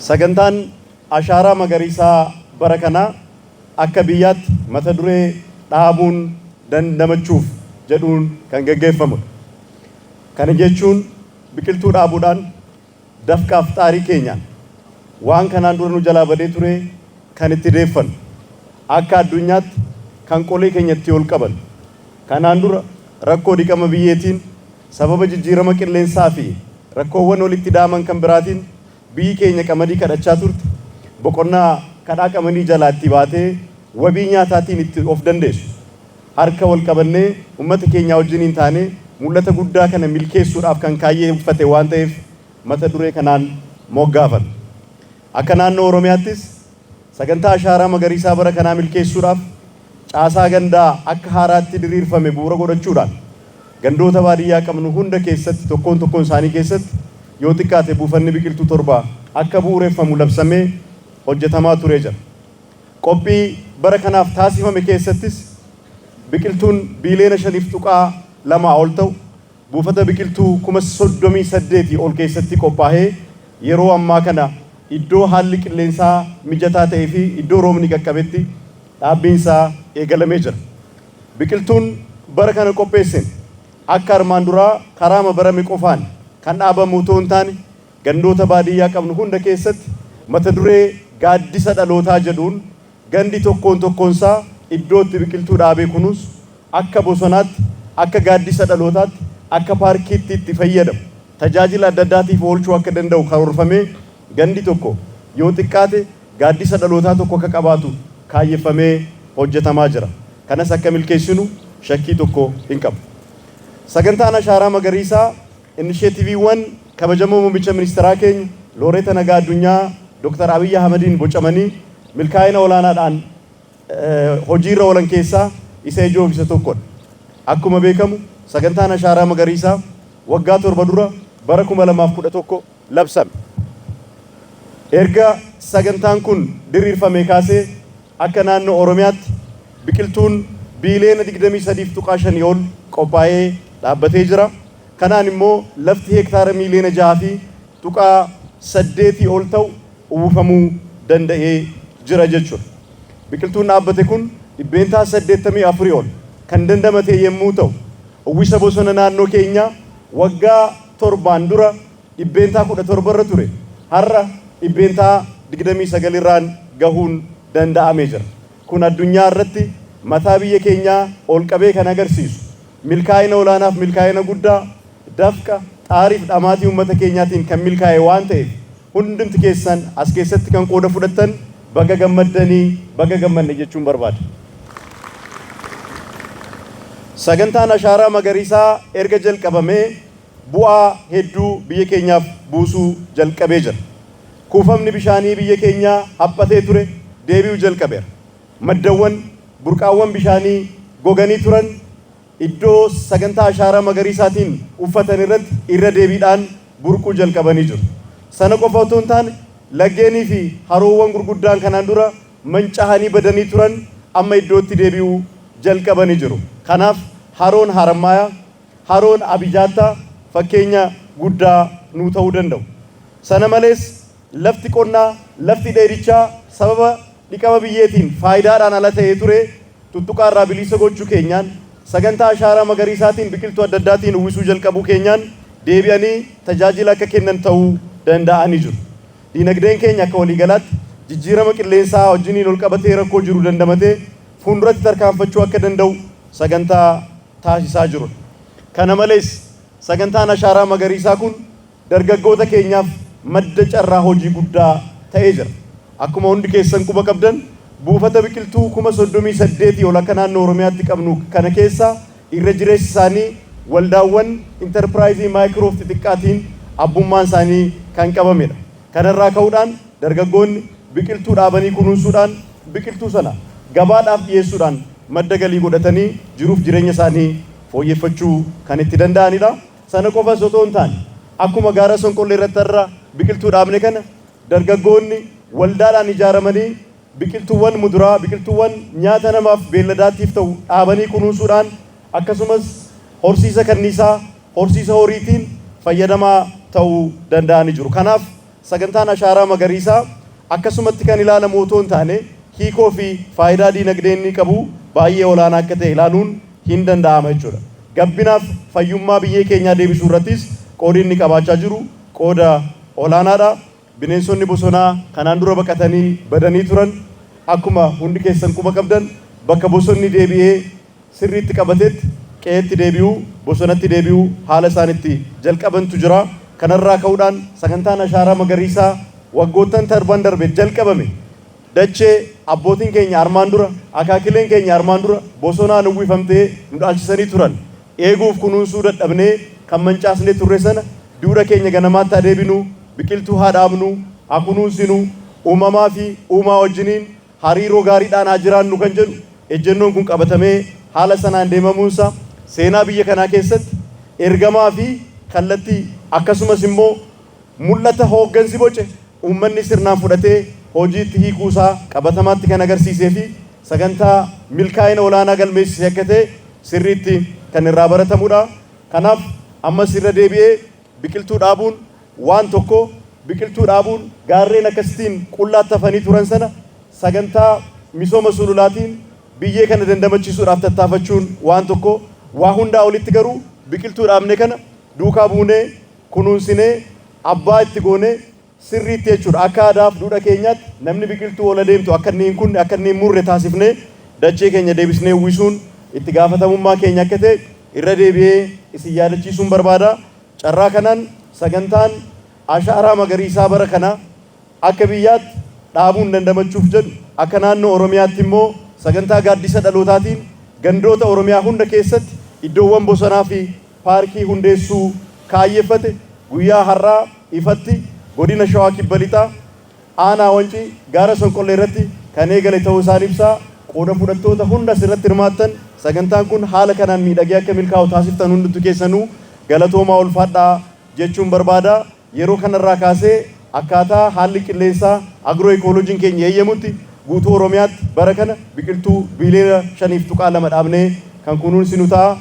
Sagantaan Ashaaraa Magariisaa bara kanaa akka biyyaatti mata duree dhaabuun dandamachuuf jedhuun kan geggeeffamudha. Kana jechuun biqiltuu dhaabuudhaan dafqaaf xaarii keenyaan waan kanaan dura nu jalaa badee ture kan itti deeffannu, akka addunyaatti kan qolee keenya itti ol qabannu, kanaan dura rakkoo dhiqama biyyeetiin, sababa jijjiirama qilleensaa fi rakkoowwan walitti ida'aman kan biraatiin biyyi keenya qamadii kadhachaa turte boqonnaa kadhaa qamadii jalaa itti baatee wabii nyaataatiin itti of dandeessu. Harka wal qabannee ummata keenyaa wajjiniin taanee mul'ata guddaa kana milkeessuudhaaf kan kaayyeeffate waan ta'eef mata duree kanaan moggaafame. Akka naannoo Oromiyaattis sagantaa Ashaaraa Magariisaa bara kanaa milkeessuudhaaf caasaa gandaa akka haaraatti diriirfame bu'uura godhachuudhaan gandoota baadiyyaa qabnu hunda keessatti tokkoon tokkoon isaanii keessatti yoo xiqqaate buufanni biqiltuu 7 akka bu'uureffamu labsamee hojjetamaa turee jira. Qophii bara kanaaf taasifame keessattis biqiltuun biiliyoona 5.2 ol ta'u buufata biqiltuu 38,000 ol keessatti qophaahee yeroo ammaa kana iddoo haalli qilleensaa mijataa ta'ee fi iddoo roobni qaqqabetti dhaabbiin isaa eegalamee jira. Biqiltuun bara kana qopheessine akka armaan duraa karaama barame qofaan kan dhaabamu otoo hin taane gandoota baadiyyaa qabnu hunda keessatti mata duree gaaddisa dhalootaa jedhuun gandi tokkoon tokkoonsaa iddoo itti biqiltuu dhaabee kunuunsu, akka bosonaatti, akka gaaddisa dhalootaatti, akka paarkiitti itti fayyadamu, tajaajila adda addaatiif oolchuu akka danda'u karoorfamee gandi tokko yoo xiqqaate gaaddisa dhalootaa tokko akka qabaatu kaayyeffamee hojjetamaa jira. Kanas akka milkeessinu shakkii tokko hin qabu. Sagantaan Ashaaraa Magariisaa Inisheetiviiwwan Kabajamoo Muummicha Ministiraa keenya Looreeta Nagaa Addunyaa Dr. Abiyyi Ahmadiin bocamanii milkaa'ina olaanaadhaan hojiirra oolan keessaa isa ijoo fi isa tokkodha. Akkuma beekamu sagantaan Ashaaraa Magariisaa waggaa 7 dura bara 2011 labsame. Erga sagantaan kun diriirfamee kaasee akka naannoo Oromiyaatti biqiltuun biiliyoona 23.5 ol qophaa'ee dhaabbatee jira. Kanaan immoo lafti heektaara miiliyoona 6.8 ol ta'u uwwifamuu danda'ee jira jechuudha. Biqiltuun dhaabbate kun 84% ol kan dandamatee yemmuu ta'u, uwwisa bosona naannoo keenyaa waggaa torbaan dura 17% irra ture har'a 29% irraan gahuun danda'amee jira. Kun addunyaa irratti mataa biyya keenyaa ol qabee kan agarsiisu milkaa'ina olaanaaf milkaa'ina guddaa dafqa, xaariif dhamaatii uummata keenyaatiin kan milkaa'e waan ta'eef hundumti keessan as keessatti kan qooda fudhattan baga gammaddanii, baga gammanne jechuun barbaada. Sagantaan Ashaaraa Magariisaa erga jalqabamee bu'aa hedduu biyya keenyaaf buusuu jalqabee jira. Kuufamni bishaanii biyya keenyaa haphatee ture deebi'uu jalqabeera. Maddawwan, burqaawwan bishaanii goganii turan iddoo sagantaa ashaaraa magariisaatiin uffatan irratti irra deebiidhaan burquu jalqabanii jiru. Sana qofa otoo hin taane laggeenii fi haroowwan gurguddaan kanaan dura mancahanii badanii turan amma iddootti deebi'uu jalqabanii jiru. Kanaaf haroon Harammaayaa, haroon Abijaattaa fakkeenya guddaa nuu ta'uu danda'u. Sana malees lafti qonnaa, lafti dheedichaa sababa dhiqama biyyeetiin faayidaadhaan ala ta'ee ture tuttuqaa irraa biliisa gochuu keenyaan, sagantaa ashaaraa magariisaatiin biqiltuu adda addaatiin uwwisuu jalqabuu keenyaan deebi'anii tajaajila akka kennan ta'uu danda'anii jiru. Diinagdeen keenya akka waliigalaatti jijjiirama qilleensaa wajjiniin walqabatee rakkoo jiru dandamatee fuulduratti tarkaanfachuu akka danda'u sagantaa taasisaa jirudha. Kana malees sagantaan ashaaraa magariisaa kun dargaggoota keenyaaf madda carraa hojii guddaa ta'ee jira. Akkuma hundi keessan quba qabdan buufata biqiltuu 38,000 ol akka naannoo Oromiyaatti qabnu kana keessaa irra jireessi isaanii waldaawwan intarpiraayizii maayikiroof xixiqqaatiin abbummaan isaanii kan qabamedha. Kanarraa ka'uudhaan dargaggoonni biqiltuu dhaabanii kunuunsuudhaan biqiltuu sana gabaadhaaf dhiyeessuudhaan madda galii godhatanii jiruuf jireenya isaanii fooyyeffachuu kan itti danda'anidha. Sana qofas otoo hin taane akkuma gaara Sonqollee irratti har'a biqiltuu dhaabne kana dargaggoonni waldaadhaan ijaaramanii biqiltuuwwan muduraa, biqiltuuwwan nyaata namaaf beelladaattiif ta'u dhaabanii kunuunsuudhaan akkasumas horsiisa kanniisaa, horsiisa horiitiin fayyadamaa ta'uu danda'anii jiru. Kanaaf sagantaan ashaaraa magariisaa akkasumatti kan ilaalamu otoo hin taane hiikoo fi faayidaa diinagdee inni qabu baay'ee olaanaa akka ta'e ilaaluun hin danda'ama jechuudha. Gabbinaaf fayyummaa biyyee keenyaa deebisuu irrattis qoodi inni qabaachaa jiru qooda olaanaadha. Bineensonni bosonaa kanaan dura baqatanii badanii turan akkuma hundi keessan quba qabdan bakka bosonni deebi'ee sirriitti qabatetti qe'eetti deebi'uu, bosonatti deebi'uu haala isaan itti jalqabantu jira. Kanarraa ka'uudhaan sagantaan ashaaraa magariisaa waggoottan torban darbe jalqabame dachee abbootiin keenya armaan dura, akaakileen keenya armaan dura bosonaan uwwifamtee nu dhaalchisanii turan. Eeguuf kunuunsuu dadhabnee kan mancaasnee turre sana duudha keenya ganamaatti haa deebinu, biqiltuu haa dhaabnu, haa kunuunsinu, uumamaa fi uumaa wajjiniin hariiroo gaariidhaan haa jiraannu kan jedhu ejjennoon kun qabatamee haala sanaan deemamuunsa seenaa biyya kanaa keessatti ergamaa fi kallattii akkasumas immoo mul'ata hooggansi boce uummanni sirnaan fudhatee hojiitti hiikuusaa qabatamaatti kan agarsiisee fi sagantaa milkaa'ina olaanaa galmeessise akka ta'e sirriitti kan irraa baratamudha. Kanaaf ammas irra deebi'ee biqiltuu dhaabuun waan tokko, biqiltuu dhaabuun gaarreen akkasitiin qullaatti hafanii turan sana sagantaa misooma sululaatiin biyyee kana dandamachiisuudhaaf tattaafachuun waan tokko, waa hundaa olitti garuu biqiltuu dhaabne kana duukaa buunee kunuunsinee abbaa itti goonee sirriitti jechuudha. Akka aadaaf duudha keenyaatti namni biqiltuu ola deemtu akka inni hin kunne, akka inni hin murre taasifnee dachee keenya deebisnee uwwisuun itti gaafatamummaa keenya akka ta'e irra deebi'ee isin yaadachiisuun barbaada. Carraa kanaan sagantaan ashaaraa magariisaa bara kana akka biyyaatti dhaabuun dandamachuuf jedhu akka naannoo Oromiyaatti immoo sagantaa gaaddisa dhalootaatiin gandoota Oromiyaa hunda keessatti iddoowwan bosonaa fi paarkii hundeessuu kaayyeffate guyyaa har'aa ifatti godina Shawaa Kibba Lixaa aanaa Wancii gaara Sonqollee irratti kan eegale ta'uu isaan ibsaa. Qooda fudhattoota hunda asirratti hirmaattan, sagantaan kun haala kanaan miidhagee akka milkaa'u taasiftan hundumtu keessanuu galatoomaa, ulfaadhaa jechuun barbaada. Yeroo kanarraa kaasee akkaataa haalli qilleensaa agiroo ikooloojiin keenya eeyyamutti guutuu Oromiyaatti bara kana biqiltuu biiliyoona 5.2 dhaabnee kan kunuunsinu ta'a.